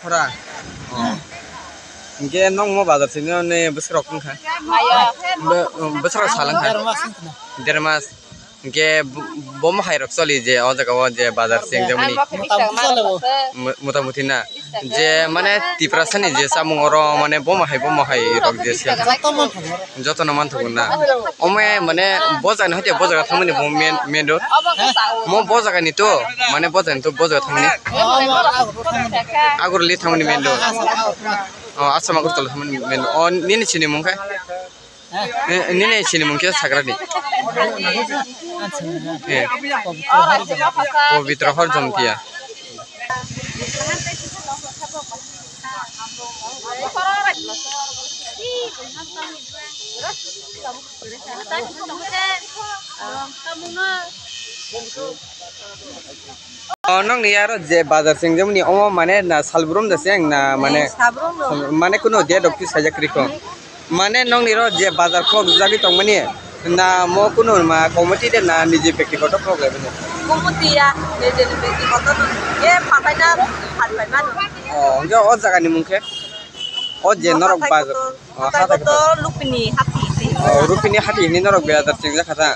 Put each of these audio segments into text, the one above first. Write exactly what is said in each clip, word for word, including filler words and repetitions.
Khora. Oh. Hingke nong mo bazar sini ne bwswk rok wngkha? Maya. Bwswk rok salangkha? Der mas wngkha. Der mas. Hingke bo-, bomo hai rok choli je o jaga o je bazar sini jemoni. Motamoti na. Je mane Tiprasa ni je samung oro mane bomo hai, bomo hai rok je sel. Jotono manthogo na. Ome mane bo jaga ni hoite bo jaga thangmani bo main, main road. Mo bo jaga ni to, mane bo jaga ni to bo jaga thangmani. Agartala thangmani main road. O, Assam Agartala thangmani main road. O, nini sini mung khe? Eh, nini sini mung khe sagra ni? Eh. Pabitra Hor Jomtia. O, nokni aro je bazar chengjamani omo mane na salbrum da se ang na mane, eh, salbrum rok. Mane kuno date rok ti sajak rikho. Mane nokni ro je bazar khok jagwi tongmani na mo kuno ma committee de na niji bektigoto khok lai bini? Committee ya, niji bektigoto no. Ye phapai na phat pai mano. O, hwnkhe o jaga ni mung khe? O je norok bazar. O, hathai kotor. Hathai kotor Lupini hati. O, Lupini hati hini norok bazar chengjak kha ta.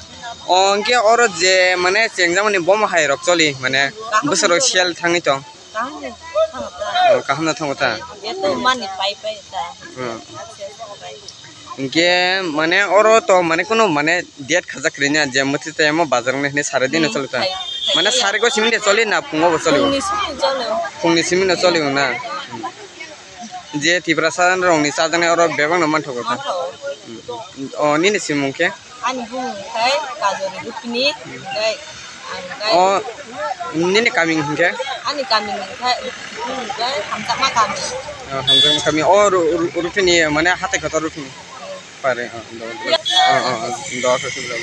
O, hwnkhe oro je mane chengjakmani bomo hai rok choli mane. Kaham bwswk rok choli. Sel thangwi tong. Kaham ni thango ta. O, kaham no thango ta. Jeto mani pai pai ta. Hmm. Hwnkhe mane oro to mane kuno mane date khajak kwrwi na je mwthwi tei omo bazar wngkha hwnwi sari dino choli ta. Hmm, khai-, khai mane ya. Sari go simi de choli na phungo bo choli? Phungni simi choli. Phungni simi no choli na. Je Tiprasa rokni chajaknai oro bebak no manthogo ta. Manthogo. Hmm. O nini simung khe? Ani bumung khai Kajori Rupini, khai ang khai. O nini kami hwnkhe? Ani kami hwnkhe, bumung khai Hamjakma kami. O, Hamjakma kami. O, Ru-, Ru-, Rupini, mane hatai kotor Rupini. Pare, o, do, do. O, o, o, do, do, do.